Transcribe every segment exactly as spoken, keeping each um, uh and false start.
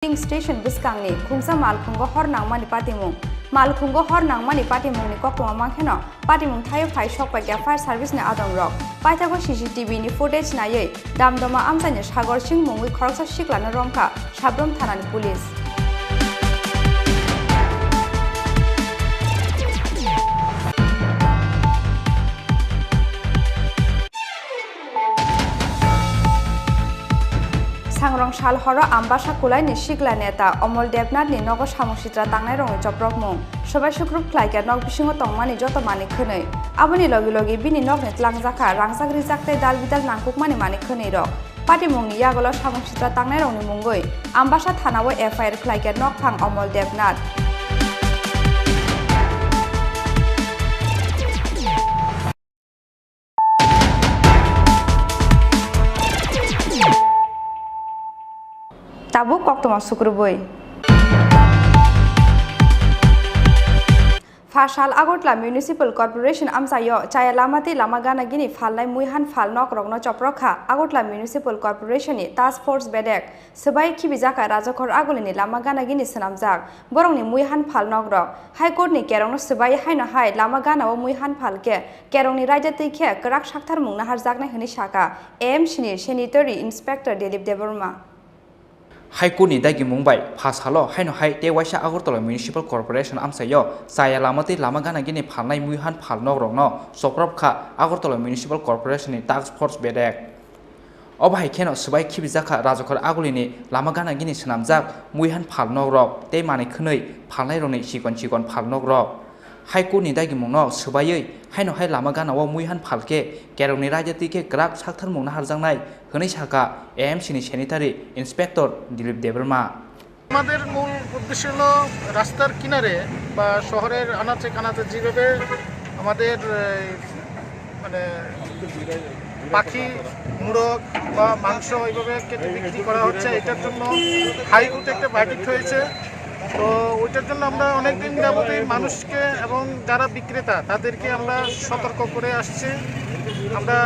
Polling station bwskangni khungsa malkhungo hor nangmani patimung. Malkhungo hor nangmani patimungni koktwma mankheno patimung thaio phai sokpaikha fire service ni adongrok. Paithago C C T V ni footage naiwi damdoma amchaini Sagor Singh mungwi khoroksa siklano romkha Sabrum thanani police. Sangrong sal horo Ambasa Kulaini sikla neta Omol Debnathni nogo samung sitra tangnairokni choprokmung. Swbai sukrup khlaikha nok bisingo tongmani joto manwi khwnwi. Aboni logi logi bini nokni tlangjakha rangjak rijak tei dal bidal nangkukmani manwi khwnwirok. Patimungni yagulo samung sitra tangnairokni mungwi Ambasa thanao F I R khlaikha nokphang Omol Debnath. Tabuk koktwma sukrubui. Phasal Agartala Municipal Corporation amchaio chaya lama tei lama gana gini phalnai muihan phal nokrokno choprok kha Agartala Municipal Corporation ni Task Force bedek. Swbai khibijakha Rajakhor Agulini lama gana gini swnamjak borokni muihan phal nokrok. High Court ni kerongno swbai haino hai lama gana o muihan phal khe kerongni raida twi khe kwrak sakthar mung naharjaknai hwnwi sakha A M C ni Sanitary Inspector Dilip Debbarma. High Court ni dagimung bai pha salo haino hai tei waisa Agartala Municipal Corporation amchaio chaya lama tei lama gana gini phalnai muihan phal nokrokno choprok kha Agartala Municipal Corporation ni Task Force bedek. Obo hai kheno swbai khibijakha Rajakhor Agulini lama gana gini swnamjak muihan phal nokrok tei manwi khwnwi phalnairokni chikon chikon phal nokrok. High Court ni dagimungno swbaiwi haino hai lama gana o muihan phal khe kerongni raida twi khe kwrak sakthar mung naharjaknai hwnwi sakha A M C ni Sanitary Inspector Dilip Debbarma. আমাদের মূল উদ্দেশ্য হলো রাস্তার কিনারে বা শহরের আনাচে কানাচে যেভাবে আমাদের, এ, মানে পাখি, মোরগ বা মাংস এইভাবে কেটে বিক্রি করা হচ্ছে, এটার জন্য হাইকোর্টে একটা ভার্ডিক্ট হয়েছে। তো ওইটার জন্য আমরা অনেক দিন যাবতই মানুষকে এবং যারা বিক্রেতা তাদেরকে আমরা সতর্ক করে আসছি। আমরা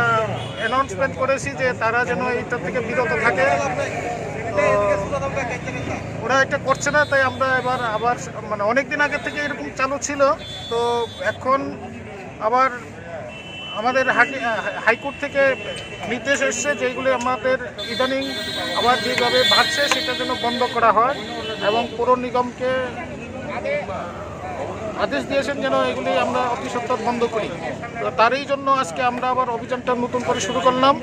অ্যানাউন্সমেন্ট করেছি যে তারা যেন এইটা থেকে বিরত থাকে। তো ওরা এটা করছে না, তাই আমরা এবার আবার, মানে, অনেক দিন আগে থেকে এরকম চালু ছিল। তো এখন আবার আমাদের হাকি-, হাইকোর্ট থেকে নির্দেশ এসছে যে এগুলি আমাদের ইদানিং আবার যেভাবে বাড়ছে সেটা যেন বন্ধ করা হয় এবং পৌর নিগমকে আদেশ দিয়েছেন যেন এগুলি আমরা অতি সত্বর বন্ধ করি। তো তারই জন্য আজকে আমরা আবার অভিযানটা নতুন করে শুরু করলাম।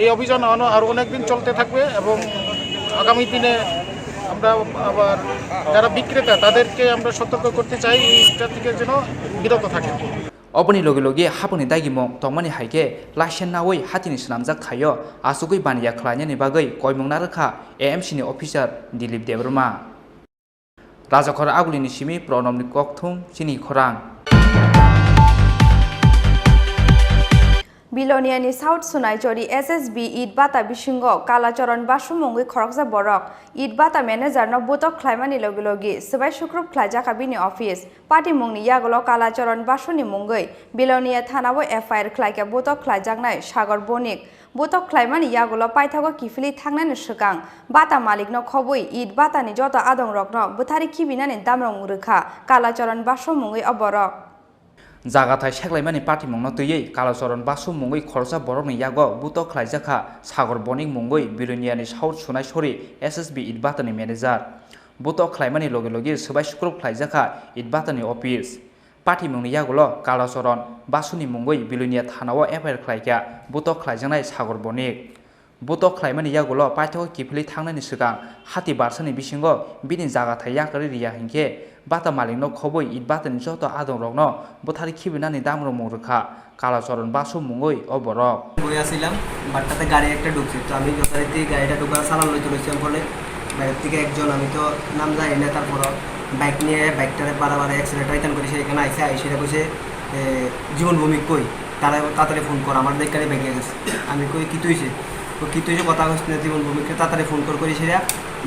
এই অভিযান আনো-, আরও অনেক দিন চলতে থাকবে এবং আগামী দিনে আমরা আবার যারা বিক্রেতা তাদেরকে আমরা সতর্ক করতে চাই এইটা থেকে যেন বিরত থাকে। Oboni logi logi haboni dagimung tongmani hai khe license nawi hatini swnamjak thaio achugwi baniya khlainani bagwi koimung narwkha A M C ni officer Dilip Debbarma. Rajakhor Agulini simi Pranobni kokthum chini khorang. Biloniani South Sunaichori S S B It Bata bisingo Kalacharan Basu mungwi khoroksa borok It Bata manager no butok khlaimani logi logi swbai sukrup khlaijakha bini office. Patimungni yagulo Kalacharan Basuni mungwi Bilonia thanao F I R khlaikha butok khlaijaknai Sagor Bonik. Butok khlaimani yagulo paithago kiphilwi thangnani swkang bata malikno khobwi It Batani joto adongrokno bwthari khibinani damrong rwkha Kalacharan Basu mungwi o borok. Jagathai seklaimani patimungno twiwi Kalacharan Basu mungwi khoroksa borokni yago butok khlaijakha Sagor Bonik mungwi Biloniani South Sunaisori S S B It Batani manager. Butok khlaimani logi logi swbai sukrup khlaijakha It Batani office. Patimungni yagulo Kalacharan Basuni mungwi Bilonia thanao F I R khlaikha butok khlaijaknai Sagor Bonik. Butok khlaimani yagulo paithago kiphilwi thangnani swkang hati barsani bisingo bini jagathai yakarwi riya hinkhe bata malikno khobwi It Batani joto adongrokno bwthari khibinani damromung rwkha Kalacharan Basu mungwi o borok. বই আছিলাম, বাটটাতে গাড়ি একটা ঢুকছে, তো আমি যথারীতি গাড়িটা ঢুকার চালান লইতে লইছিলাম ফলে বাইরের থেকে একজন, আমি তো নাম জানি না, তারপরও বাইক নিয়ে বাইকটারে বারে বারে অ্যাক্সিলেটার টাইটান করে সে এখানে আইসে, আইসে এটা কইছে, "এ, জীবন ভৌমিক কই? তারা তাড়াতাড়ি ফোন কর, আমার দেখে বাইকে গেছে।" আমি কই, "কিতা হইছে?" তো কিতা হইছে কথা হচ্ছে না, জীবন ভৌমিককে তাড়াতাড়ি ফোন কর করি সেটা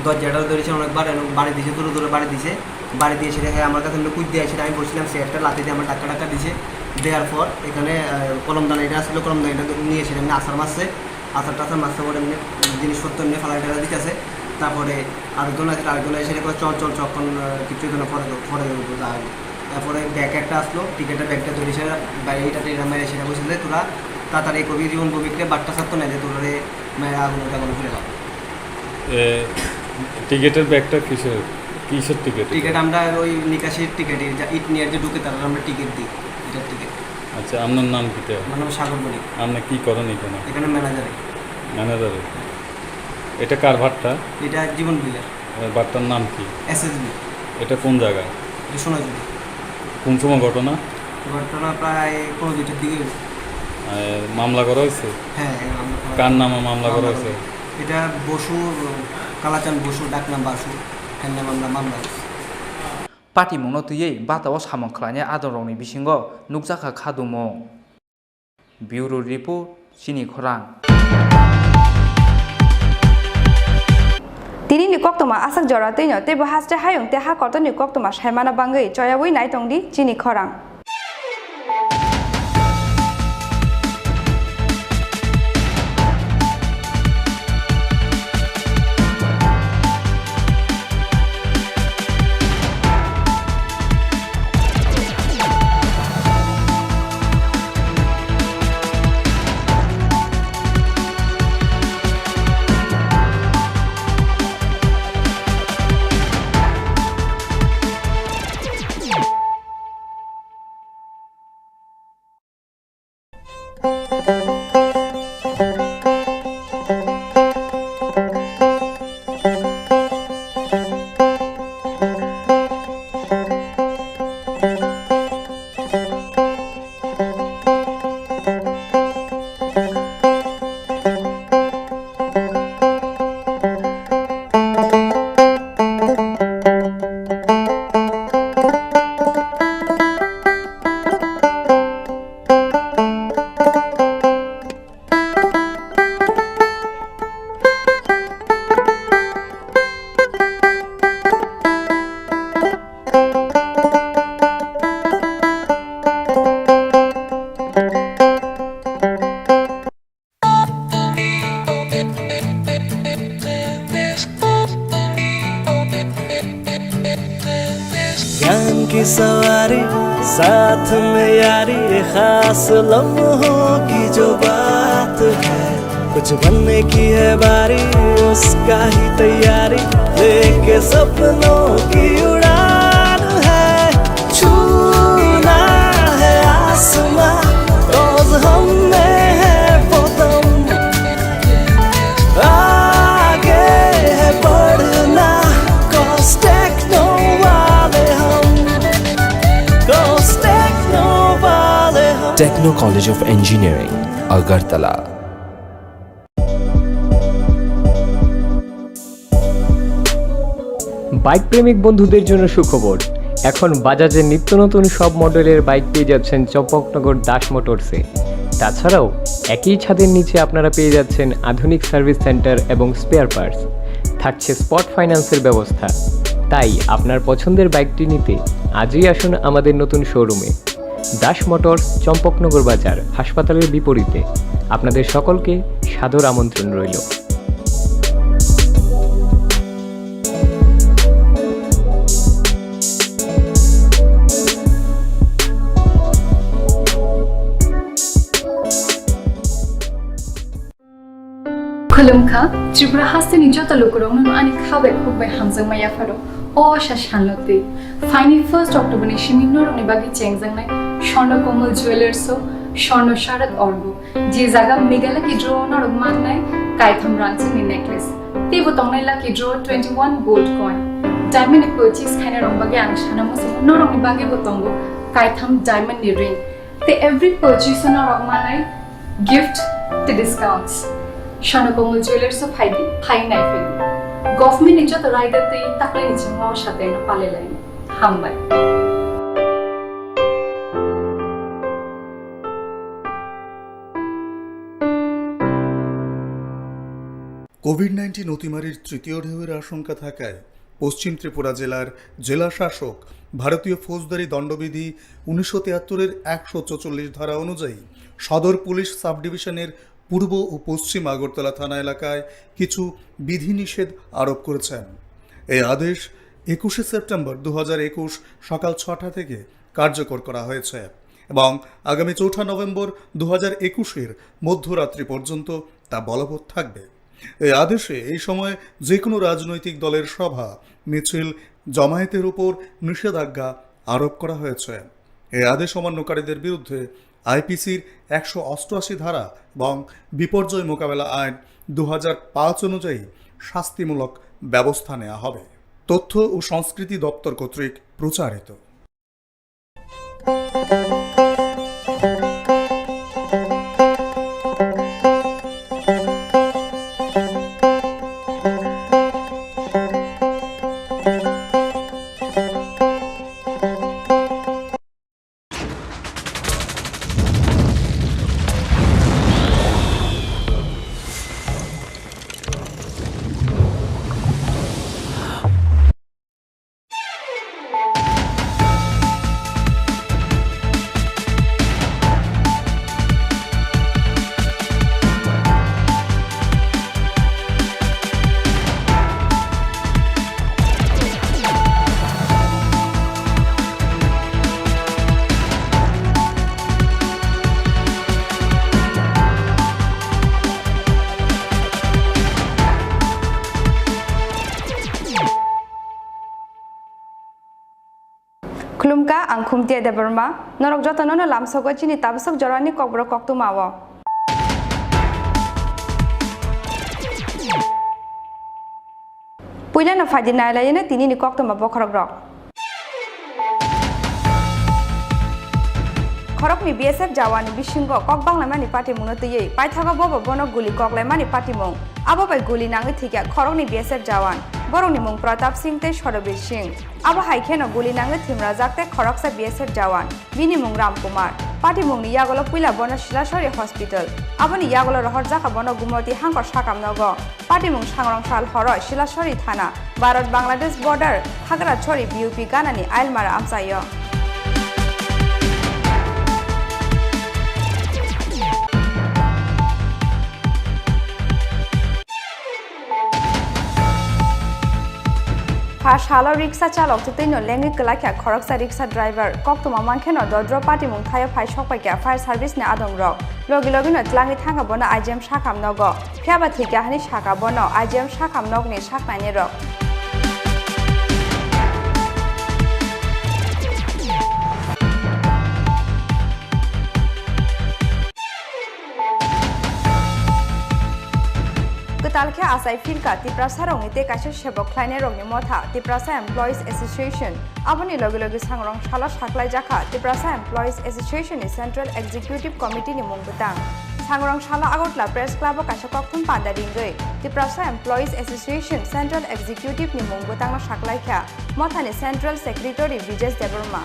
দরজাটা ধরেছে অনেকবার এবং বাড়ি দিছে, দূরে দূরে বাড়ি দিছে। বাড়ি দিয়ে সেটা হ্যাঁ আমার কাছে এমনি কুইদ দিয়ে সেটা আমি বলছিলাম, সে একটা লাথি দিয়ে আমার ধাক্কা টাক্কা দিছে। দেওয়ার পর এখানে, আহ, কলমদানি এটা আসলে কলমদানিটা নিয়ে সেটা এমনি আছাড় মারছে, আছাড় টাছাড় মারছে পরে এমনি জিনিসপত্র এমনি ফালাই টালাই দিতেছে। তারপরে আরেকজন আছে, আরেকজন এসে দেখো, "চল, চল, চল, এখন, আহ, কিছু জন পরে, পরে যাবো, যা হবে।" তারপরে ব্যাগ একটা আসলো, টিকিটের ব্যাগটা ধরে এসে বাইরে এটা টেনে মেরে সেটা বলছে যে, "তোরা তাড়াতাড়ি কবি জীবন ভৌমিকরে বার্তা ছাড়তো না যে তোরে মেরে আগুন, আগুন ফেলে দাও।" এ, টিকিটের ব্যাগটা কিসের, কিসের টিকিট এটা? টিকিট আমরা ওই নিকাশির টিকিট, এই যে ইট নিয়ে যে ঢুকে তারা আমরা টিকিট দিই, এটার টিকিট। আচ্ছা, আপনার নাম কিতা? আমার নাম সাগর বণিক। আপনি কি করেন এখানে? এখানে ম্যানেজারে। ম্যানেজারে? এটা কার ভাট্টা? এটা জীবন ভূঁইয়ার। এ, ভাট্টার নাম কি? এসএসবি। এটা কোন জায়গা? এটা সোনাঝুরি। কোন সময় ঘটনা? ঘটনা প্রায় পৌনে দুইটার দিকে হইব। এ, মামলা করা হয়েছে? হ্যাঁ, এই মামলা করা কার হয়েছে। নামে মামলা করা মামলা হয়েছে? করা হয়েছে। এটা বসু, কালাচাঁদ বসু, ডাক নাম বাসু, এর নামে আমরা মামলা হয়েছে। Patimungno twiwi bata o samung khlainai adongrokni bisingo nukjakha khadumung. Bureau Report, Chini Khorang. Tinini koktwma aswk jora twino teibo haste hayung tei ha kotorni koktwma saimana bangwi choyawi naitongdi Chini Khorang. ज्ञान की सवारी, साथ में यारी, ये खास लम्हों की जो बात है। कुछ बनने की है बारी, उसका ही तैयारी, लेके सपनों की उड़ान है। छूना है आसमां, रोज हम में है वो दम। आगे है बढ़ना, cause techno वाले हम, cause techno वाले हम। Techno College of Engineering, Agartala. Bike প্রেমিক বন্ধুদের জন্য সুখবর, এখন বাজাজের নিত্য নতুন সব মডেলের বাইক পেয়ে যাচ্ছেন চম্পকনগর দাস মোটরসে। তাছাড়াও একই ছাদের নিচে আপনারা পেয়ে যাচ্ছেন আধুনিক সার্ভিস সেন্টার এবং স্পেয়ার পার্টস। থাকছে স্পট ফাইন্যান্সের ব্যবস্থা। তাই আপনার পছন্দের বাইকটি নিতে আজই আসুন আমাদের নতুন শোরুমে। দাস মোটরস, চম্পকনগর বাজার, হাসপাতালের বিপরীতে। আপনাদের সকলকে সাদর আমন্ত্রণ রইল। Khulumkha, Tripura hasteni joto lukurokno ani kha bai khuk bai hamjakma yapharo. O sa salno twi. Phaini first October ni simi norokni bagwi chengjaknai Swarna Komal Jewellers o Swarna Sharad Orgo. Je jaga mega lucky draw norok mannai kaitham rangchakni necklace. Teibo tongnai lucky draw twenty one gold coin. Diamond ni purchase khainai rok bagwi ang sana muchungo norokni bagwi bo tongo kaitham diamond ni ring. Tei every purchase o norok manai gift tei discounts. Swarna Komal Jewellers o phaidi, phai nai phai. Government ni joto raida tei taklai ni chwngno o sateno palai lai. Hambai. Covid nineteen অতিমারির তৃতীয় ঢেউয়ের আশঙ্কা থাকায় পশ্চিম ত্রিপুরা জেলার জেলা শাসক ভারতীয় ফৌজদারি দণ্ডবিধি উনিশশো তিয়াত্তরের একশো চৌচল্লিশ ধারা অনুযায়ী সদর পুলিশ সাব ডিভিশনের পূর্ব ও পশ্চিম আগরতলা থানা এলাকায় কিছু বিধিনিষেধ আরোপ করেছেন। এই আদেশ একুশে সেপ্টেম্বর দু হাজার একুশ সকাল ছটা থেকে কার্যকর করা হয়েছে এবং আগামী চৌঠা নভেম্বর দু হাজার একুশের মধ্যরাত্রি পর্যন্ত তা বলবৎ থাকবে। এই আদেশে এই সময় যে কোনো রাজনৈতিক দলের সভা, মিছিল, জমায়েতের উপর নিষেধাজ্ঞা আরোপ করা হয়েছে। এই আদেশ অমান্যকারীদের বিরুদ্ধে আইপিসির একশো অষ্টআশি ধারা এবং বিপর্যয় মোকাবেলা আইন দু হাজার পাঁচ অনুযায়ী শাস্তিমূলক ব্যবস্থা নেওয়া হবে। তথ্য ও সংস্কৃতি দপ্তর কর্তৃক প্রচারিত। Khulumkha, ang Khumtia Debbarma. Norok jotono no lamsogo chini tabasok jorani kokborok koktwma o. Puilano phaidi nailaino tinini koktwma bokhorokrok. Khoroknwi B S F jawan bisingo kok banglaimani patimungno twiwi paithago bobo bono guli koklaimani patimung. Abo bai guli nangwi thwikha khoroknwi B S F jawan. Borokni mung Pratap Singh tei Sorobir Singh. Abo hai kheno guli nangwi thwimrajak tei khoroksa B S F jawan. Bini mung Ram Kumar. Patimungni yagulo puila bono Silasori Hospital, aboni yagulo rohorjakha bono Gumoti Hangkor sakam nogo. Patimung sangrong sal horo Silasori thana, Bharat Bangladesh border, Khagrachori B U P ganani Ailmara amchaio. Pha salo riksa chalok twtwino lengwi kwlai kha khoroksa riksa driver. Koktwma mankheno dodro patimung thaio phai sokpaikha fire service ni adongrok. Logi logino tlangwi thangkha bono I G M sakam nogo. Phiyaba thwikha hwnwi sakha bono I G M sakam nokni saknainirok. Kwtal khe achai phirkha Tiprasarokni tei kaisa sebok khlainairokni motha Tiprasa Employees Association. Aboni logi logi sangrong salo saklaijakha Tiprasa Employees Association ni Central Executive Committee ni mung bwtang. Sangrong salo Agartala Press Club o kaisa kokthum panda ringwi Tiprasa Employees Association Central Executive ni mung bwtangno saklaikha. Mothani Central Secretary Brijesh Debbarma.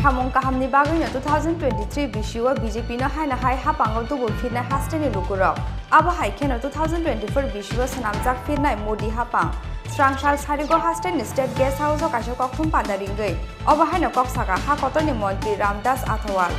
Samung kahamni bagwino two thousand twenty-three bisio B J P no haino hai hapango tubu phirnai hasteni lukurok. Abo hai kheno two thousand twenty-four bisio swnamjak phirnai Modi hapang. Srangsal sarigo hasteni State Guest House o kaisa kokthum panda ringwi. Obo haino kok sakha ha kotorni montri Ramdas Athawal.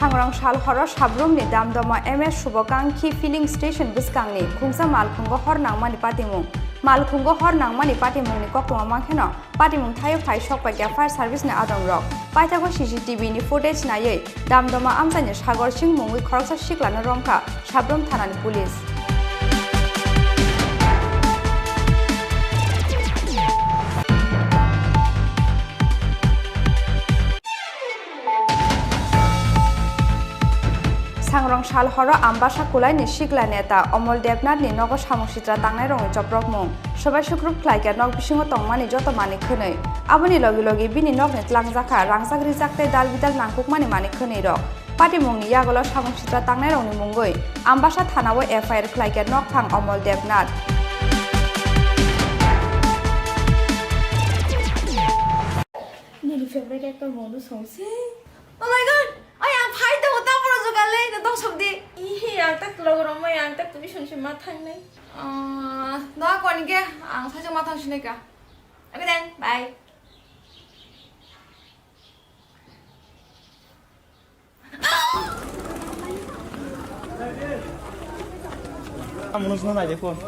Thangrong sal horo Sabrumni Damdoma M S Shubakankhi Filling Station bwskangni khungsa malkhungo hor nangmani patimung. Malkhungo hor nangmani patimungni koktwma mankheno, patimung thaio phai sokpaikha fire service ni adongrok. Paithago C C T V ni footage naiwi Damdoma amchaini Sagor Singh mungwi khoroksa siklano romkha Sabrum thanani police. Sangrong sal horo Ambasa Kulaini sikla neta Omol Debnathni nogo samung sitra tangnairokni chopropmung. Sobai sukrup khlaikha nok bisingo tongmani joto manwi khwnwi. Aboni logi logi bini nokni tlangjakha rangchak rijak tei dal bidal nangkukmani manwi khwnwirok. Patimungni yagulo samung sitra tangnairokni mungwi Ambasa thanao F I R khlaikha nokphang Omol Debnath. Nini favorite actor Monu Song se. Oh my God! Oy, ang phai tongo, tabuk rw jugal le, Sok di. Ihi, ang tak logo rok mai, ang tak tuition se ma thangnai. Ah, no, koni ke, ang saja ma thang sinai ka. Oke then, bye. Ang nung sino nai de phone.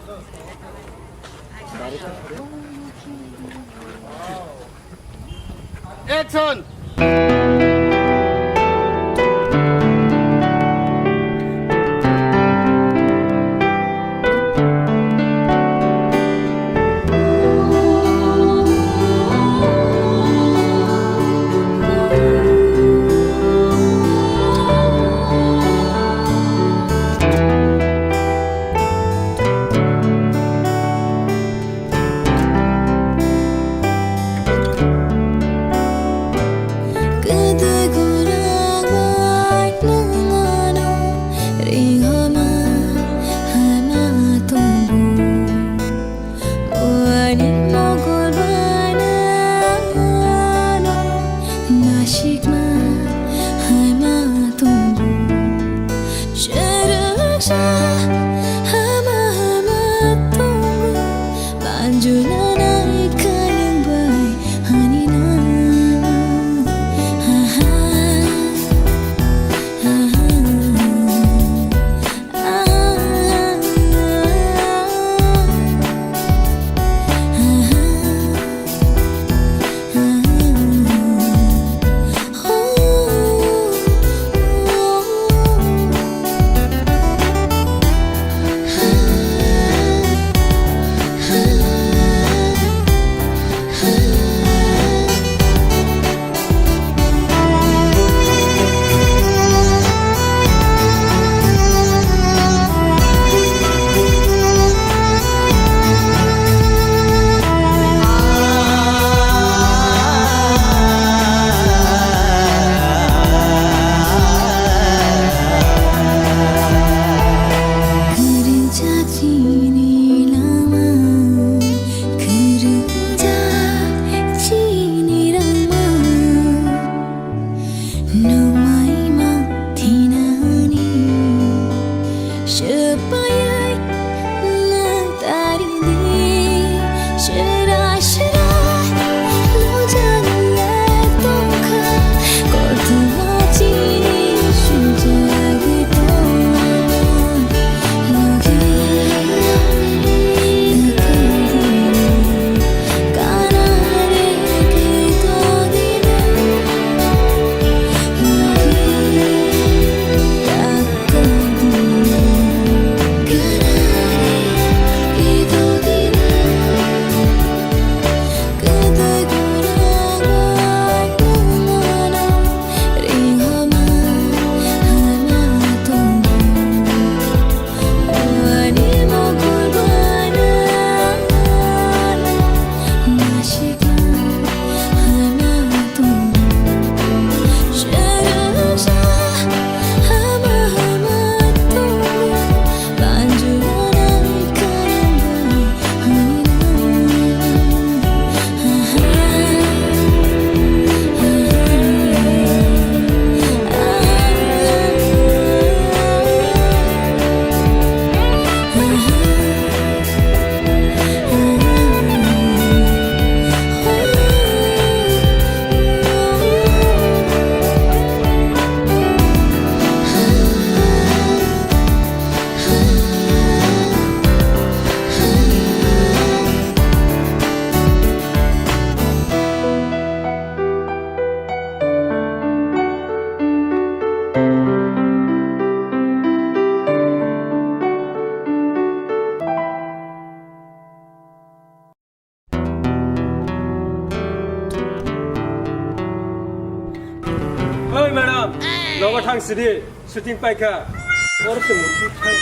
Action! Nasikma hai ma tongo. Sharasa hama hama tongo, manjuna nai kanang bai hani na. Ha ha, ha ha. Kwrwngjak chini lama, kwrwngjak chini lama. Nwng mai mang thinani, swpaiwi nwng tarini, swrai swrai nujagwi tongkha, kothoma chini sumjagwi tongma. Oi madam, nogo thang sidi, shooting paikha. Or se murti thang.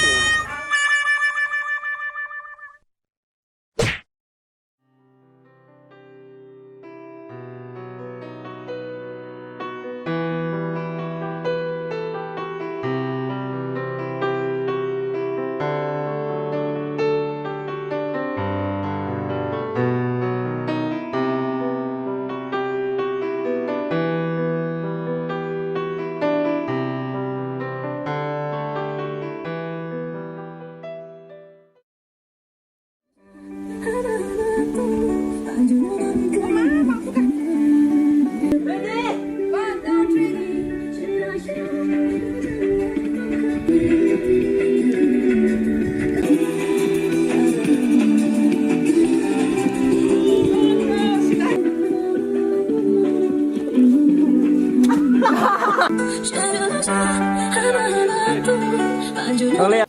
Ang le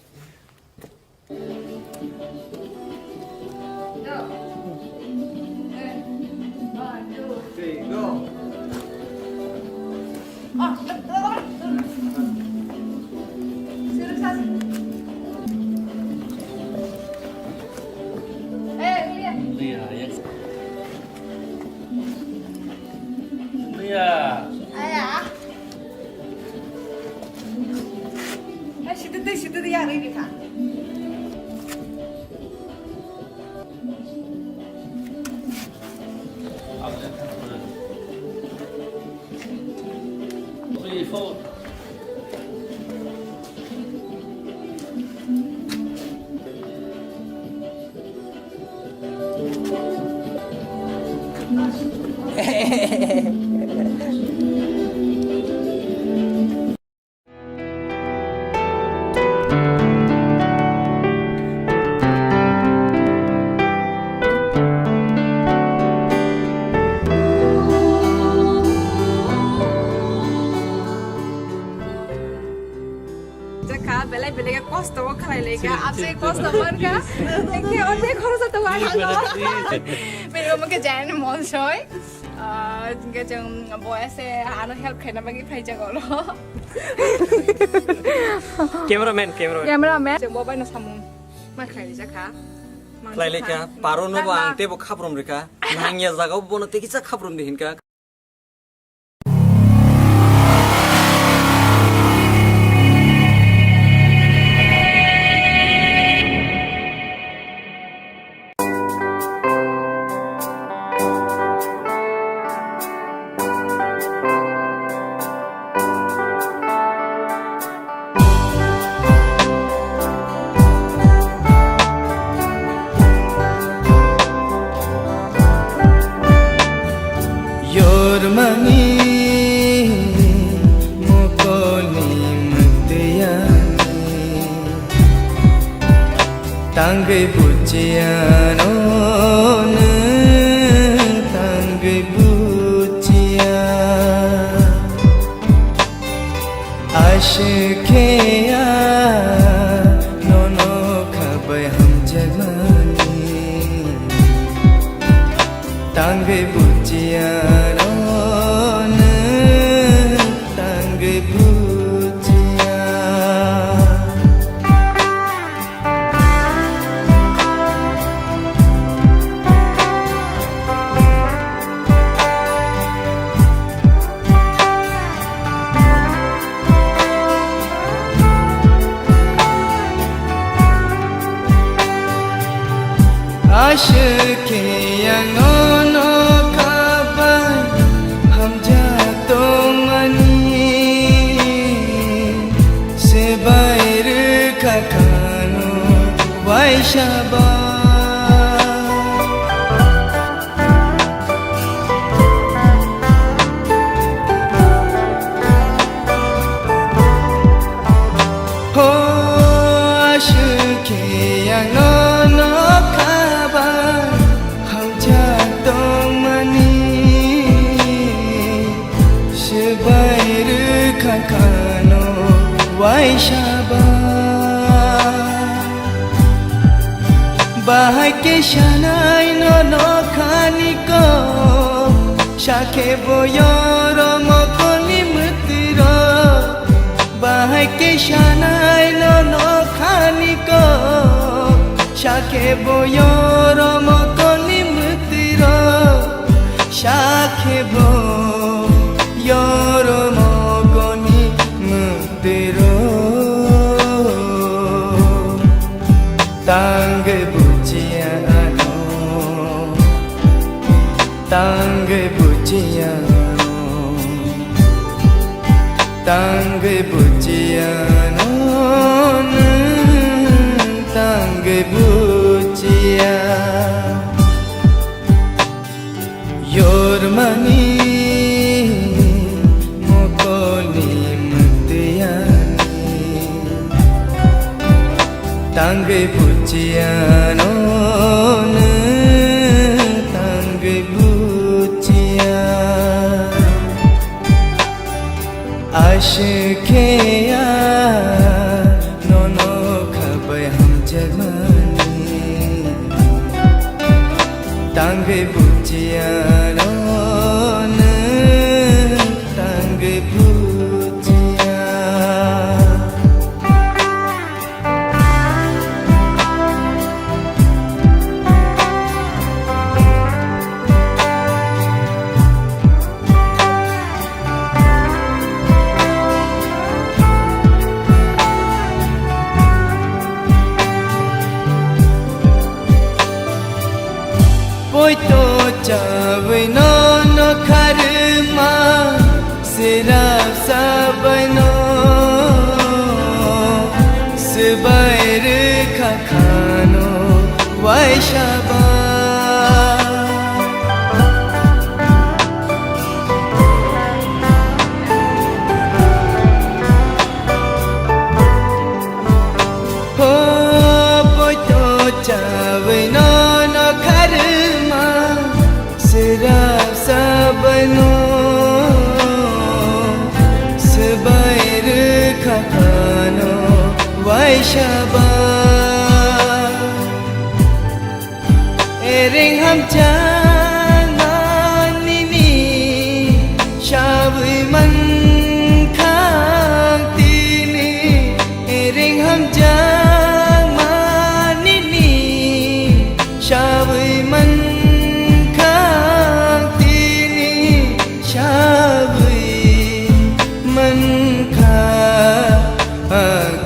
Jakha, belai belai khe kosto o khlai lai kha, amsai kosto man kha, ekhe onne khoroksa tongo ang no. Bini omo khe Jayan Mol soi. Ah, hingke chwng bo ese ano help khaina bagwi phai jago lo. Cameraman, cameraman. Cameraman. Chwng bo bai no samung ma khlai rijak kha. Khlai lai kha, paro no bo ang tebo khaprom rikha. Nangya jaga o bono tei kisa khaprom di hinka. Yormani mokolni mwtwiyani tangwi buchiya no nwng tangwi buchiya. Aswk khe ang nono kha bai hamjakmani. Tangwi buchiya no nwng tangwi buchiya. Aswk khe ang nono kha bai hamjak tongmani, swbai rwkha khano waisa ba. Ho, aswk khe ang nono kha bai hamjak tongmani, swbai rwkha khano waisa ba. Bahai khe sanai nono khani kok, sakhe bo yorom mokolni mwtwirok. Bahai khe sanai nono khani kok, sakhe bo yorom mokolni mwtwirok. Sakhe bo yorom mokolni mwtwirok. Tangwi buchiya ano, tangwi buchiya ano, tangwi buchiya ano, nwng tangwi buchiya. Yormani mokolni mwtwiyani tangwi buchiya no nwng tangwi buchiya. Aswk khe ang no Buchiano, nwng tangwi buchia. Poito chawi no nokharma, sirap sabai no swbai rwkha khano waisaba. Ho poito chawi no nokharma, sirap sabai no swbai rwkha khano waisaba. Ereng hamjakma nini sawi mankha tini. Ereng hamjakma nini sawi mankha tini. Sawi mankha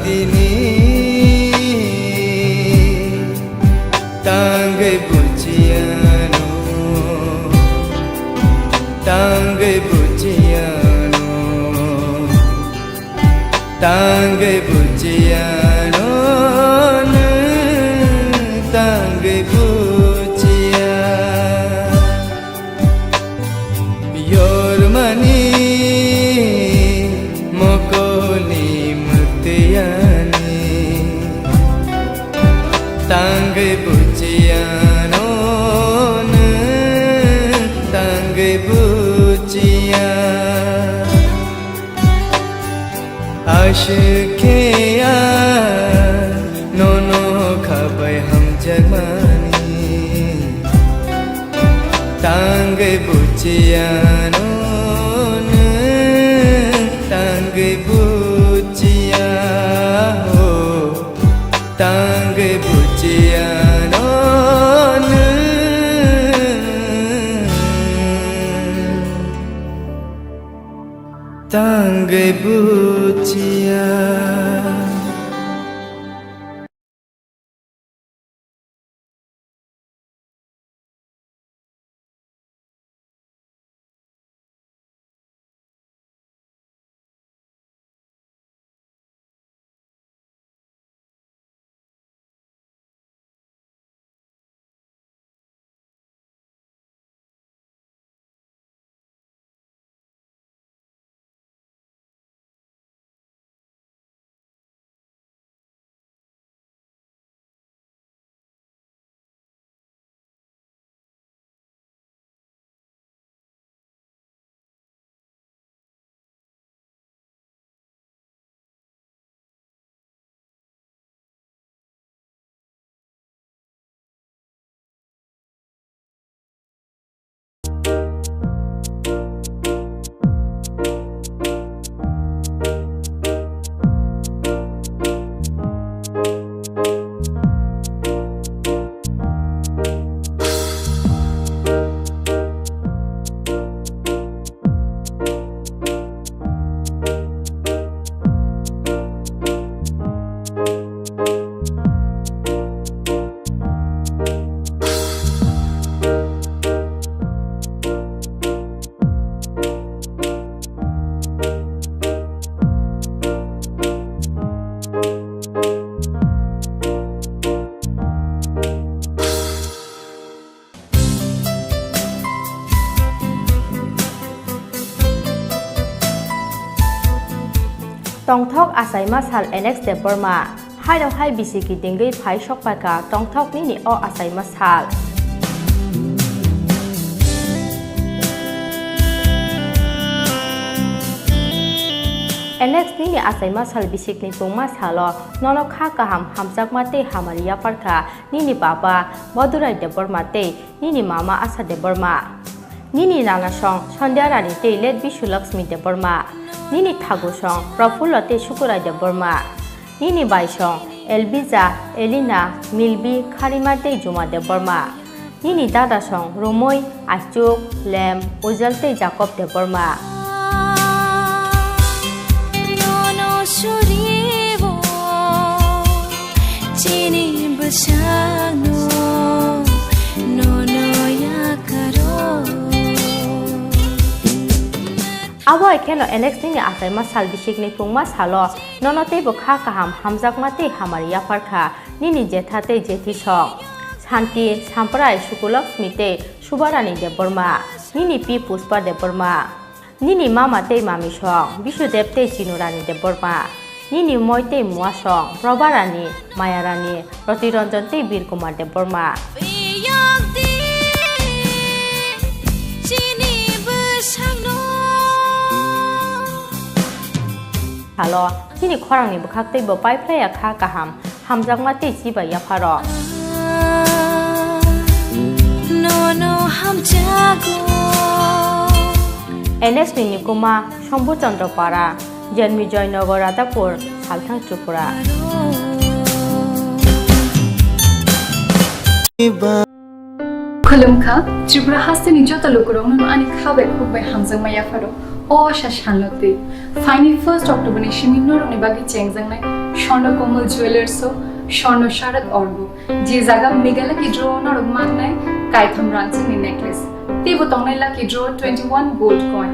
tini. Tangwi buchiano, tangwi buchiano, tangwi buchiano, nwng tangwi buchia. Yormani mokolni mwktwiyani, tangwi buchiano, nwng tangwi buchia. Aswk khe a nono khabai hamjakmani, tangwi buchiano, nwng tangwi buchia, o, tangwi buchiano, nwng tangwi buchia. Tongthok achaima sal Alex Debbarma. Haino hai bisi kitingwi phai sokpaikha tongthok nini o achaima sal. Alex, nini achaima sal bisikni pungma salo nono kha kaham, hamjakma tei hamari yaphar kha nini baba Badurai Debbarma tei nini mama Asha Debbarma. Nini nana song Sandhya Rani tei late Bisu Lakshmi Debbarma. Nini thagu song Prafullo tei Sukurai Debbarma. Nini bai song Elvija, Elina, Milbi, Kharima tei Juma Debbarma. Nini dada song Romoi, Aichuk, Lem, Ujal tei Jacob Debbarma. Nono suribo chini bwsano, nono yakaro. Abo hai kheno Alex nini achaima sal bisikni pungma salo nono teibo kha kaham, hamjakma tei hamari yaphar kha nini jetha tei jethi song Santi, Samprai, Sukulakshmi tei Subarani Debbarma, nini pi Pushpa Debbarma. Nini mama tei mami song Bisudev tei Chinurani Debbarma. Nini moi tei mua song Prabharani, Mayarani, Roti Ranjan tei Bir Kumar Debbarma. Halo, chini khorangni bwkhak teibo paiphlaiya kha kaham, hamjakma tei chibai yapharo. Nono hamjago. N S ni Nikuma, Shambhu Chandra Para, Janmi Joynagar, Radhapur, Salthang, Tripura. Khulumkha, Tripura hasteni joto lukurokno ani kha bai khuk bai hamjakma yapharo. O asa salno twi. Phaini first October ni simi norokni bagwi chengjaknai Swarna Komal Jewellers o Swarna Sharad Orbo. Je jaga mega lucky draw norok mannai kaitham rangchakni necklace. Teibo tongnai lucky draw twenty one gold coin.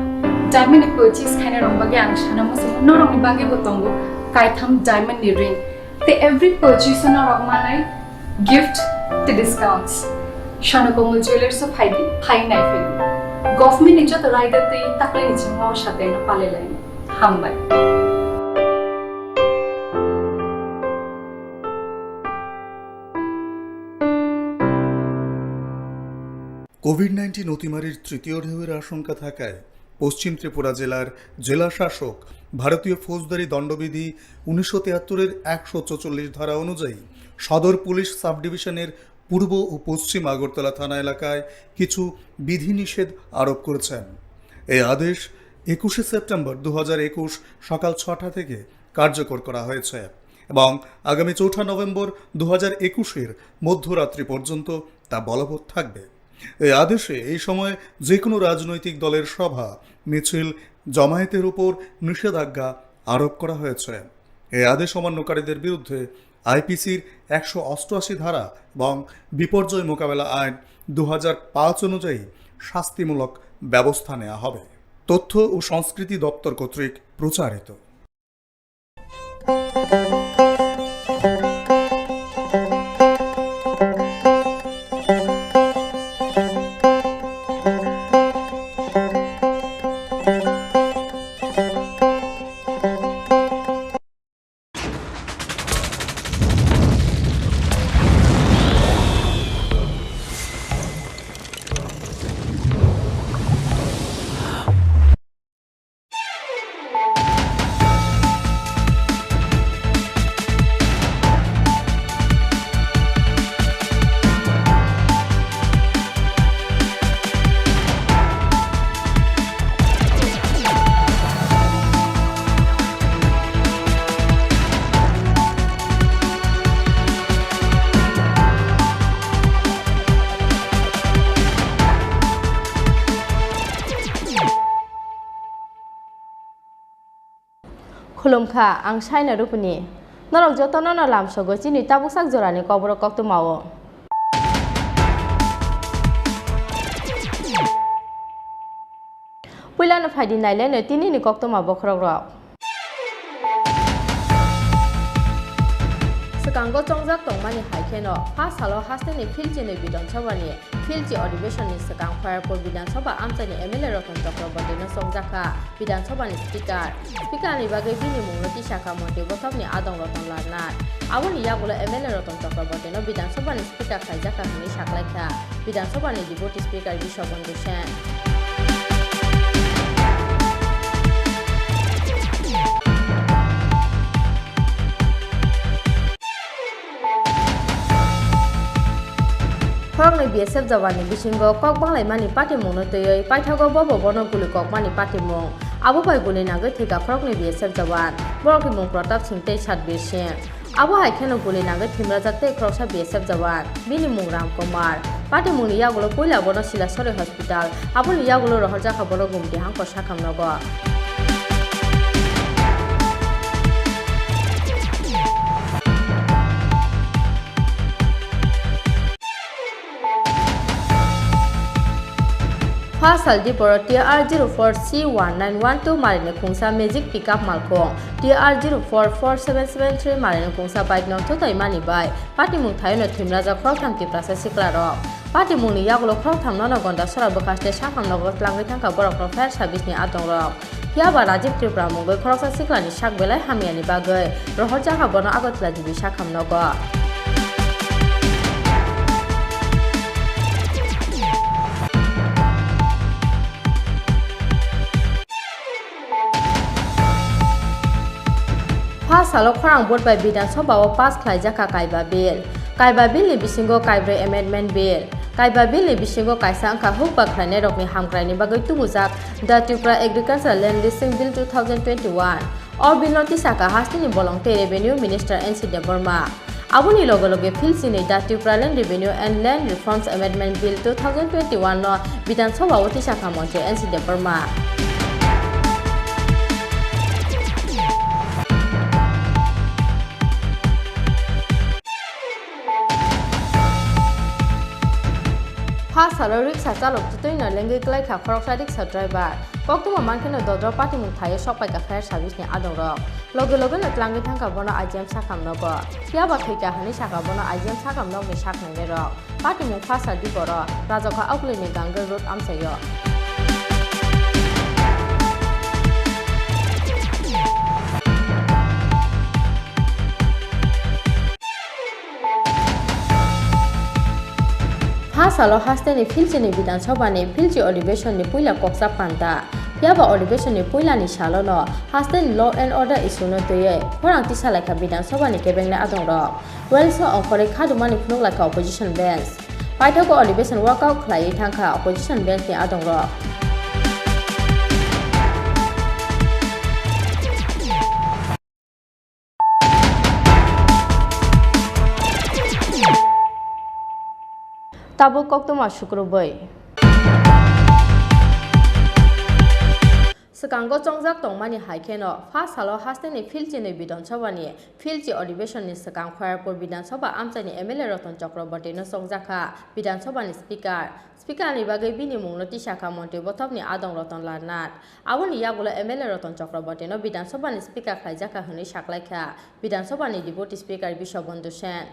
Diamond ni purchase khainai rok bagwi ang sana muchungo norokni bagwi bo tongo kaitham diamond ni ring. Tei every purchase o norok mannai gift tei discounts. Swarna Komal Jewellers o phaidi, phai nai phai. Government ni joto raida tei taklai ni chingma o sateno palai lai. Hambai. Covid nineteen অতিমারির তৃতীয় ঢেউয়ের আশঙ্কা থাকায় পশ্চিম ত্রিপুরা জেলার জেলা শাসক ভারতীয় ফৌজদারি দণ্ডবিধি উনিশশো তেহাত্তরের একশো চৌচল্লিশ ধারা অনুযায়ী সদর পুলিশ সাব ডিভিশনের পূর্ব ও পশ্চিম আগরতলা থানা এলাকায় কিছু বিধিনিষেধ আরোপ করেছেন। এই আদেশ একুশে সেপ্টেম্বর দু হাজার একুশ সকাল ছটা থেকে কার্যকর করা হয়েছে এবং আগামী চৌঠা নভেম্বর দু হাজার একুশের মধ্যরাত্রি পর্যন্ত তা বলবৎ থাকবে। এই আদেশে এই সময় যে কোনো রাজনৈতিক দলের সভা, মিছিল, জমায়েতের উপর নিষেধাজ্ঞা আরোপ করা হয়েছে। এই আদেশ অমান্যকারীদের বিরুদ্ধে আইপিসির একশো অষ্টআশি ধারা এবং বিপর্যয় মোকাবেলা আইন দু হাজার পাঁচ অনুযায়ী শাস্তিমূলক ব্যবস্থা নেওয়া হবে। তথ্য ও সংস্কৃতি দপ্তর কর্তৃক প্রচারিত। Khulumkha, ang Saina Rupini. Norok jotono no lamsogo chini tabuksak jorani Kokborok koktwmao. Puilano phaidi nailaino tinini koktwma bokhorokrok. Swkango chongjak tongmani hai kheno, pha salo hasteni Philchini Bidhan Sabhani Philchi Adhibeshonni swkang Khairpur Bidhan Sabha amchaini M L A Ratan Chakrabortino chongjakha Bidhan Sabhani Speaker. Speaker ni bagwi bini mungno tisakha Montri Bothopni Adong Ratan Lal Nath. Aboni yagulo M L A Ratan Chakrabortino Bidhan Sabhani Speaker khlaijakha hwnwi saklaikha Bidhan Sabhani Deputy Speaker Biswabandhu Sen. Khoroknwi B S F jawan ni bisingo kok banglaimani patimungno twiwi paithago bobo bono guli kokmani patimung. Abo bai guli nagwi thwikha khoroknwi B S F jawan. Borokni mung Pratap Singh tei Satbir Singh. Abo hai kheno guli nagwi thwimrajak tei khoroksa B S F jawan, bini mung Ram Kumar. Patimungni yagulo puila bono Silasori Hospital, aboni yagulo rohorjakha bono Gumti Hangkor sakhamnogo. Pha saldi boro T R zero four C one nine one two marini khungsa magic pickup malkhung T R zero four four seven seven three marini khungsa bike no thutaimani bai patimung thaino thwimrajak khoroktham Tiprasa siklarok. Patimungni yagulo khoroktham nono Gondasora bwkhaste sakhamnogo tlangwi thangkha borokno fire service ni adongrok. Phiya ba Rajiv Tripura mungwi khoroksa siklani sak belai hamyani bagwi rohorjakha bono Agartala G B sakhamnogo. Pha salo khorang vote bai Bidhan Sabha o pass khlaijakha Kaiba Bill. Kaiba Bill ni bisingo kaibrwi amendment bill. Kaiba Bill ni bisingo kaisa wngkha hukba khlainairokni hamkraini bagwi tubujak The Tripura Agricultural Land Leasing Bill two thousand twenty-one. O bill no tisakha hasteni bolong tei Revenue Minister N C Debbarma. Aboni loge loge philchinwi The Tripura Land Revenue and Land Reforms Amendment Bill two thousand twenty-one no Bidhan Sabha o tisakha Montri N C Debbarma. Pha salo riksa chalok twtwi no lengwi kwlaikha khoroksa riksa driver. Koktwma mankheno dodro patimung thaio sokpaikha fire service ni adongrok. Loge loge no tlangwi thangkha bono I G M sakhamnogo. Phiya ba thwikha hwnwi sakha bono I G M sakhamnokni saknainairok. Patimung pha saldi boro Rajakha Auklini Ganggel Road amchaio. Pha salo hasteni philchini Bidhan Sabha ni philchi adhibeshon ni puila koksa panta. Phiya ba adhibeshon ni puila ni salo no hasteni law and order issue no twiwi khorang tisa laikha Bidhan Sabha ni kebengni adongrok. Welso ongkhorwi khadumani phunuk laikha opposition bench. Paithago adhibeshon walkout khlaiwi thangkha opposition bench ni adongrok. Tabuk koktwma sukrubwi. Swkango chongjak tongmani hai kheno, pha salo hasteni philchinwi Bidhan Sabha ni philchi adhibeshon ni swkang Khairpur Bidhan Sabha amchaini M L A Ratan Chakraborty no chongjakha Bidhan Sabha ni Speaker. Speaker ni bagwi bini mungno tisakha Montri Bothop ni adong Ratan Lal Nath. Aboni yagulo M L A Ratan Chakraborty no Bidhan Sabha ni Speaker khlaijakha hwnwi saklaikha Bidhan Sabha ni Deputy Speaker Biswabandhu Sen.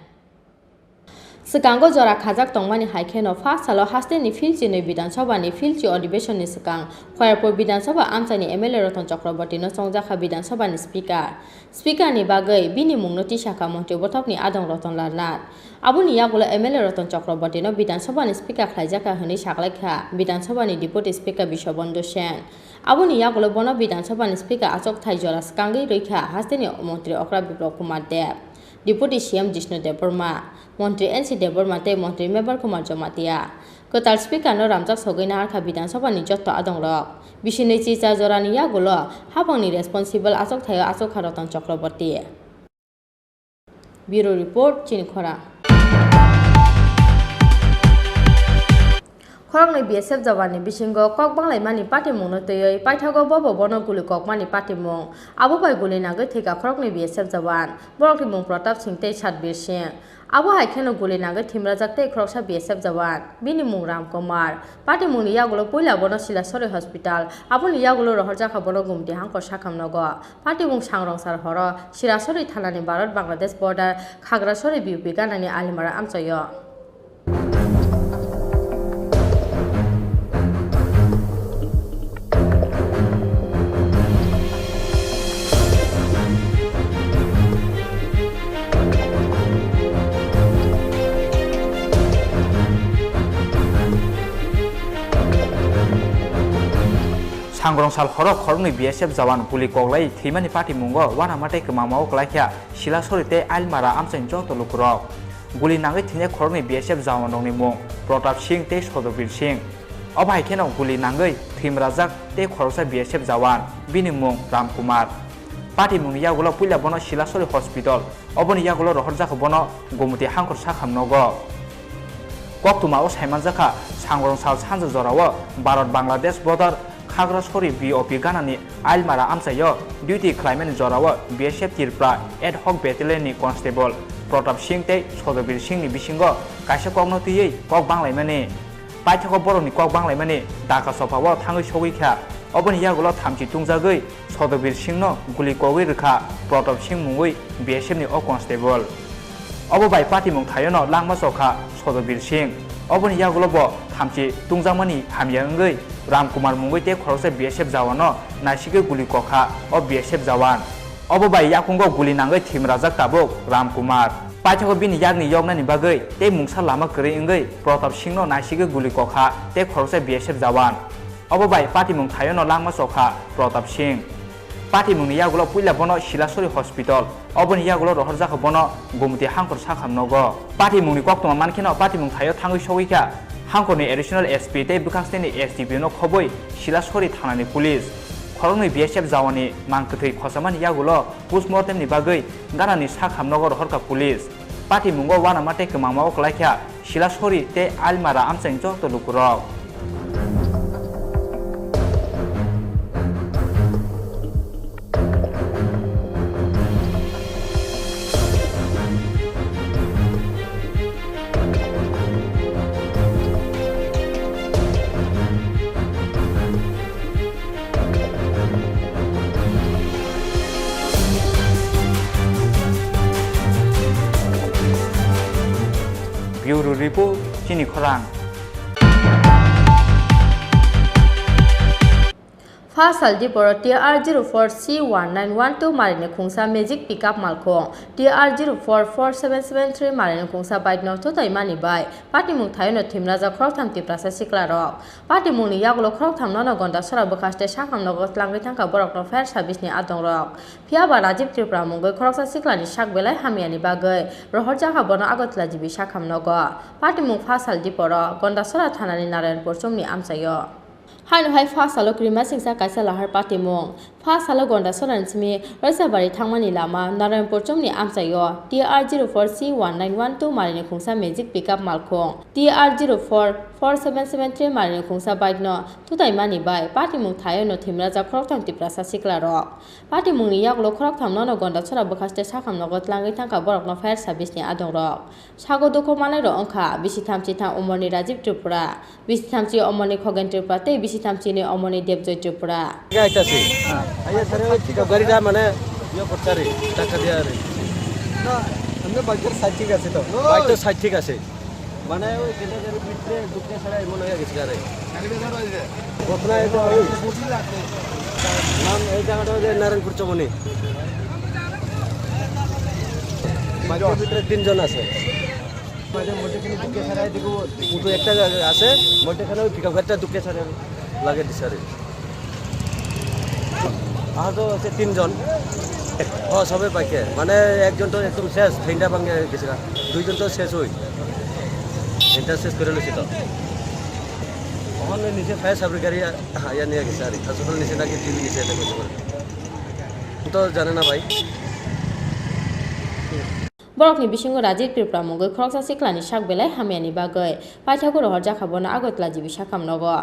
Swkango jora khajak tongmani hai kheno pha salo hasteni philchinwi Bidhan Sabha ni philchi adhibeshon ni swkang Khairpur Bidhan Sabha amchaini M L A Ratan Chakraborty no chongjakha Bidhan Sabha ni Speaker. Speaker ni bagwi bini mungno tisakha Montri Bothop ni adong Ratan Lal Nath. Aboni yagulo M L A Ratan Chakraborty no Bidhan Sabha ni Speaker khlaijakha hwnwi saklaikha Bidhan Sabha ni Deputy Speaker Biswabandhu Sen. Aboni yagulo bono Bidhan Sabha ni Speaker achukthai jora swkangwi rwikha hasteni Montri Okra Biplab Kumar Deb, Deputy C M Jishnu Debbarma, Montri N C Debbarma tei Montri Mebar Kumar Jamatia. Kwtal Speaker no ramjak sogwi naharkha Bidhan Sabha ni jotto adongrok. Bisinwi chicha jorani yagulo haphangni responsible achukthaio achukha Ratan Chakraborty. Bureau Report, Chini Khorang. Khoroknwi B S F jawan ni bisingo kok banglaimani patimungno twiwi paithago bobo bono guli kokmani patimung. Abo bai guli nagwi thwikha khoroknwi B S F jawan. Borokni mung Pratap Singh tei Satbir Singh. Abo hai kheno guli nagwi thwimrajak tei khoroksa B S F jawan. Bini mung Ram Kumar. Patimungni yagulo puila bono Silasori Hospital, aboni yagulo rohorjakha bono Gumti Hangkor sakhamnogo. Patimung sangrongsal horo Sirasori thanani Bharat Bangladesh border Khagrasori B U P ganani Alimara amchaio. Sangrong sal horo khoroknwi B S F jawan guli koklai thwimani patimungo uanama tei kwmamao kwlaikha Silasori tei Ailmara amchaini joto lukurok. Guli nangwi thwinai khoroknwi B S F jawanrokni mung Pratap Singh tei Sodobir Singh. Obo hai kheno guli nangwi thwimrajak tei khoroksa B S F jawan, bini mung Ram Kumar. Patimungni yagulo puila bono Silasori Hospital, oboni yagulo rohorjakha bono Gomoti Hangkhor sakham nogo. Koktwma o saimanjakha, Sangrong sal sanja jorao Bharat Bangladesh border Khagrasori B O P ganani Ailmara amchaio duty khlaimani jorao B S F Tripura ad hoc battalion ni constable Pratap Singh tei Sodobir Singh ni bisingo kaisa kokno twiwi kok banglaimani. Paithago borokni kok banglaimani Dhaka sophao thangwi sogwi kha. Oboni yagulo thamchi tungjagwi Sodobir Singhno guli kogwi rwkha Pratap Singh mungwi B S F ni o constable. Obo bai patimung thaiono langma chokha Sodobir Singh. Oboni yagulo bo thamchi tungjakmani hamya wngwi Ram Kumar mungwi tei khoroksa B S F jawano naisigwi guli kokha o B S F jawan. Obo bai yakungo guli nangwi thwimrajak tabuk Ram Kumar. Paithago bini yakni yoknani bagwi tei mungsa lama kwrwi wngwi Pratap Singhno naisigwi guli kokha tei khoroksa B S F jawan. Obo bai patimung thaiono langma chokha Pratap Singh. Patimungni yagulo puila bono Silasori Hospital, oboni yagulo rohorjakha bono Gomoti Hangkhor sakham nogo. Patimungni koktwma mankheno patimung thaio thangwi sogwi kha Hangkhorni Additional S P tei bwkhaksteni S D P O no khobwi Silasori thanani police. Khoroknwi B S F jawani mang kwthwi khochamani yagulo postmortem ni bagwi ganani sakham nogo rohorkha police. Patimungo uanama tei kwmangma o kwlaikha Silasori tei Ailmara amchaini joto lukurok. Bureau Report, Chini Khorang. Pha sal diporo T R zero four C one nine one two marini khungsa magic pickup malkhung, T R zero four four seven seven three marini khungsa bike no thutaimani bai patimung thaiono thwimrajak khoroktham Tiprasa siklarok. Patimungni yagulo khoroktham nono Gondasora bwkhaste sakham nogo tlangwi thangkha borokno fire service ni adongrok. Phiyaba Rajiv Tripura mungwi khoroksa siklani sak belai hamyani bagwi rohorjakha bono Agartala G B sakham nogo. Patimung pha sal diporo Gondasora thanani Narayanpur chomni amchaio. Haino hai pha salo kwrwi masingcha kaisa lahar patimung. Pha salo Gondasorani simi Raisabari thangmani lama Narayanpur chomni amchaio T R zero four C one nine one two marini khungsa magic pickup malkhung, T R zero four four seven seven three marini khungsa bike no thutaimani bai patimung thaiono thwimrajak khoroktham Tiprasa siklarok. Patimungni yagulo khoroktham nono Gondasora bwkhaste sakham nogo tlangwi thangkha borokno fire service ni adongrok. Sago dukhu manai rok wngkha bisi thamchi thang umorni Rajiv Tripura, bisi thamchi umorni Khogen Tripura tei bisi thamchi ni umorni Debjoy Tripura. Gaita se. Aye sare oi pickup gari da mane yo korta re, dhakka diya re. না, এমনি বাইকের সাইড ঠিক আছে তো? বাইক তো সাইড ঠিক আছে। মানে ওই যেটা যেন ভিতরে ঢুকতে ছাড়া এমন হয়ে গেছে আরে। ঘটনা এটা ওই নাম এই জায়গাটা হচ্ছে নারায়ণপুর চমনি। বাইকের ভিতরে তিনজন আছে। মাঝে মধ্যেখানে ঢুকে ছাড়া এদিকে উঠো একটা আছে, মধ্যেখানে ওই পিকআপ গাড়িটা ঢুকে ছাড়া লাগে দিছে আরে। আহত হচ্ছে তিনজন। ও, সবে বাইকে। মানে, একজন তো একদম শেষ, ঠেংটা ভাঙে গেছে গা। দুইজন তো শেষ হই। ঠেংটা শেষ করে লইছে তো। ওখানে নিচে ফায়ার সার্ভিস গাড়ি আ-, আইয়া নিয়ে গেছে আর কি। হাসপাতাল নিচে নাকি টিভি নিচে এটা করতে পারে। তো জানে না ভাই। Borokni bisingo Rajiv Tripura mungwi khoroksa siklani sak belai hamyani bagwi paithago rohorjakha bono Agartala G B sakham nogo.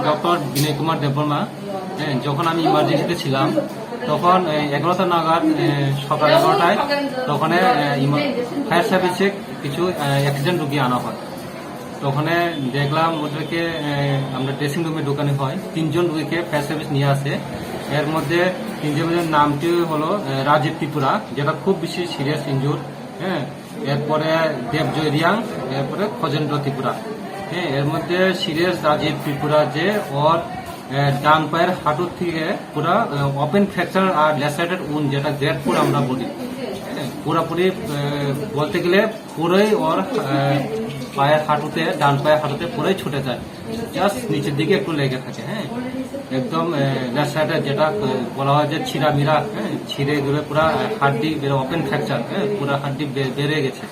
Doctor Binoy Kumar Debbarma, হ্যাঁ, যখন আমি ইমার্জেন্সিতে ছিলাম, তখন, এ, এগারোটা নাগাদ, এ, সকাল এগারোটায় তখন, এ, ইমা-, ফায়ার সার্ভিসে কিছু, এ, অ্যাক্সিডেন্ট রুগী আনা হয়। তখন দেখলাম ওদেরকে, এ, আমরা ড্রেসিং রুমে ঢুকানো হয়। তিনজন রুগীকে ফায়ার সার্ভিস নিয়ে আসে। এর মধ্যে তিনজনের নামটি হলো, এ, রাজীব ত্রিপুরা, যেটা খুব বেশি সিরিয়াস ইনজুর, হ্যাঁ, এরপরে দেবজয় রিয়াং, এরপরে খজেন্দ্র ত্রিপুরা। হ্যাঁ, এর মধ্যে সিরিয়াস রাজীব ত্রিপুরা যে ওর এ, ডান পায়ের হাঁটুর থেকে পুরা, এ, ওপেন ফ্র্যাকচার আর ল্যাসারেটেড উন্ড, যেটা গ্রেড ফোর আমরা বলি, এ, পুরাপুরি, এ, বলতে গেলে পুরোই ওর, এ, পায়ের হাঁটুতে, ডান পায়ের হাঁটুতে পুরোই ছুটে যায়, জাস্ট নিচের দিকে একটু লেগে থাকে। হ্যাঁ, একদম, এ, ল্যাসারেটেড, যেটা, এ, বলা হয় যে ছিঁড়া মিরা, হ্যাঁ, ছিঁড়ে গেলে পুরা, এ, হাড্ডি বেরো, ওপেন ফ্র্যাকচার, হ্যাঁ, পুরা হাড্ডি বে-, বেড়ে গেছে।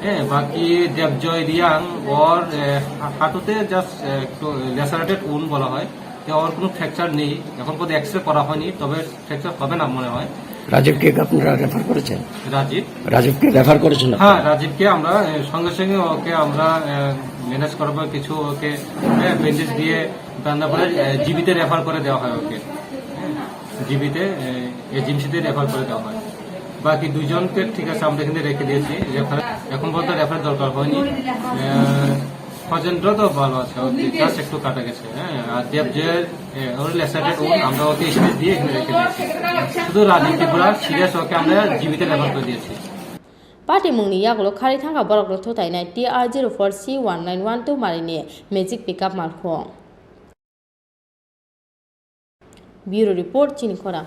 হ্যাঁ, বাকি দেবজয় রিয়াং ওর, এ, হা-, হাঁটুতে জাস্ট, এ, একটু ল্যাসারেটেড উন্ড বলা হয়, তো ওর কোনো ফ্র্যাকচার নেই। এখন পর্যন্ত এক্স রে করা হয়নি, তবে ফ্র্যাকচার হবে না মনে হয়। রাজীবকে আপনারা রেফার করেছেন? রাজীব? রাজীবকে রেফার করেছেন আপনারা? হ্যাঁ, রাজীবকে আমরা, এ, সঙ্গে সঙ্গে ওকে আমরা, এ, ম্যানেজ করবো, কিছু ওকে, এ, ব্যান্ডেজ দিয়ে, তারপরে, এ, জিবিতে রেফার করে দেওয়া হয় ওকে। হ্যাঁ, জিবিতে, এ, এজিএমসিতে রেফার করে দেওয়া হয়। বাকি দুইজনকে ঠিক আছে, আমরা এখানে রেখে দিয়েছি রেফার, এখন পর্যন্ত রেফার দরকার হয়নি। এ, খজেন্দ্র তো ভালো আছে, ওর জাস্ট একটু কাটা গেছে, হ্যাঁ। আর দেবজয়ের, এ, ওর লেসারেটেড উন্ড, আমরা ওকে স্টিচ দিয়ে এখানে রেখে দিয়েছি। শুধু রাজীব ত্রিপুরা সিরিয়াস, ওকে আমরা জিবিতে রেফার করে দিয়েছি। Patimungni yagulo kharwi thangkha borokno thutainai T R zero four C one nine one two marini magic pickup malkhung. Bureau Report, chini khorang.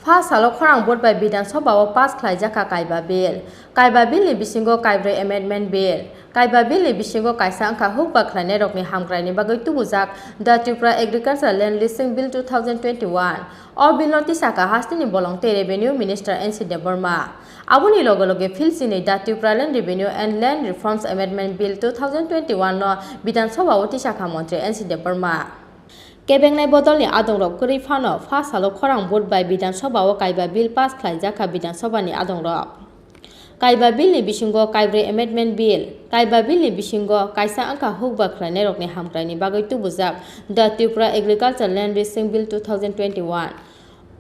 Pha salo khorang vote bai Bidhan Sabha o pass khlaijak kha Kaiba Bill. Kaiba Bill ni bisingo kaibrwi Amendment Bill. Kaiba Bill ni bisingo kaisa wngkha hukba khlainai rokni hamkrai ni bagwi tubujak The Tripura Agricultural Land Leasing Bill two thousand twenty-one. O bill no tisakha hasteni bolong tei Revenue Minister N C Debbarma. Aboni loge loge phil chinwi The Tripura Land Revenue and Land Reforms Amendment Bill two thousand twenty-one no Bidhan Sabha o tisakha Montri N C Debbarma. Kebengnai bodolni adongrok kwrwi phano pha salo khorang vote bai Bidhan Sabha o Kaiba Bill pass khlaijakha Bidhan Sabha ni adongrok. Kaiba Bill ni bisingo kaibrwi Amendment Bill. Kaiba Bill ni bisingo kaisa wngkha hukba khlainairokni hamkraini bagwi tubujak The Tripura Agricultural Land Leasing Bill two thousand twenty-one.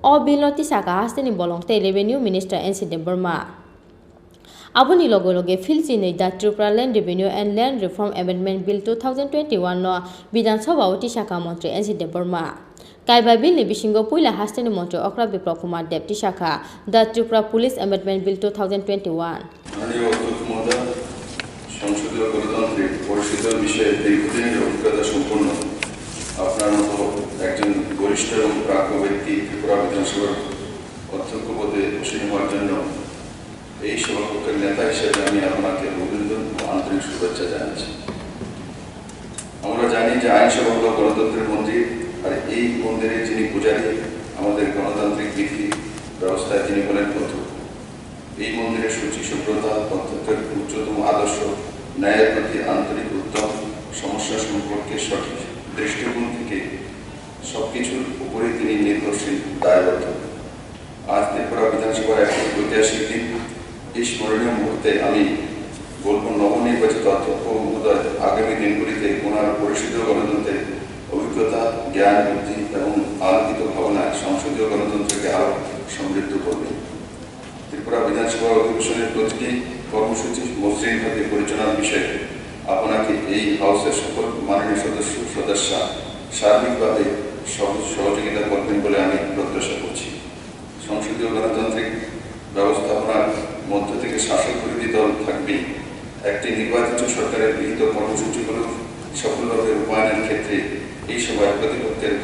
O bill no tisakha hasteni bolong tei Revenue Minister N C Debbarma. Aboni loge loge phil chinwi The Tripura Land Revenue and Land Reform Amendment Bill two thousand twenty-one no Bidhan Sabha o tisakha Montri N C Debbarma. Kaiba Bill ni bisingo puila hasteni Montri Okra Biplab Kumar Deb tisakha The Tripura Police Amendment Bill two thousand twenty-one. মাননীয় অধ্যক্ষ মহোদয়, সংসদীয় গণতান্ত্রিক পরিষদীয় বিষয়ে দীর্ঘদিনের অভিজ্ঞতা সম্পন্ন আপনার মতো একজন বরিষ্ঠ এবং প্রাজ্ঞ ব্যক্তি ত্রিপুরা বিধানসভার অধ্যক্ষ পদে আসীন হওয়ার জন্য এই সভাপক্ষের নেতা হিসেবে আমি আপনাকে অভিনন্দন ও আন্তরিক শুভেচ্ছা জানাচ্ছি। আমরা জানি যে আইনসভা হলো গণতন্ত্রের মন্দির, আর এই মন্দিরে যিনি পূজারী, আমাদের গণতান্ত্রিক বিধি ব্যবস্থায় তিনি হলেন অধ্যক্ষ। এই মন্দিরের শুচি শুভ্রতা, অধ্যক্ষের উচ্চতম আদর্শ, ন্যায়ের প্রতি আন্তরিক উদ্যম, সমস্যা সম্পর্কে সঠিক দৃষ্টিকোণ থেকে সবকিছুর উপরেই তিনি নির্ভরশীল, দায়বদ্ধ। আজ ত্রিপুরা বিধানসভার এক ঐতিহাসিক দিন। এই স্মরণীয় মুহূর্তে আমি বলব, নবনির্বাচিত অধ্যক্ষ মহোদয় আগামী দিনগুলিতে ওনার পরিষদীয় গণতন্ত্রের অভিজ্ঞতা, জ্ঞান, বুদ্ধি এবং আলোকিত ভাবনায় সংসদীয় গণতন্ত্রকে আরও সমৃদ্ধ করবে। ত্রিপুরা বিধানসভার অধিবেশনের প্রতিটি কর্মসূচি মসৃণভাবে পরিচালনার বিষয়ে আপনাকে এই হাউসের সকল মাননীয় সদস্য সদস্যা সার্বিকভাবে সহ-, সহযোগিতা করবেন বলে আমি প্রত্যাশা করছি। সংসদীয় গণতান্ত্রিক ব্যবস্থাপনার মধ্য থেকে শাসক বিরোধী দল থাকবেই। একটি নির্বাচিত সরকারের গৃহীত কর্মসূচিগুলো সফলভাবে রূপায়ণের ক্ষেত্রে এই সভায় প্রতিপক্ষের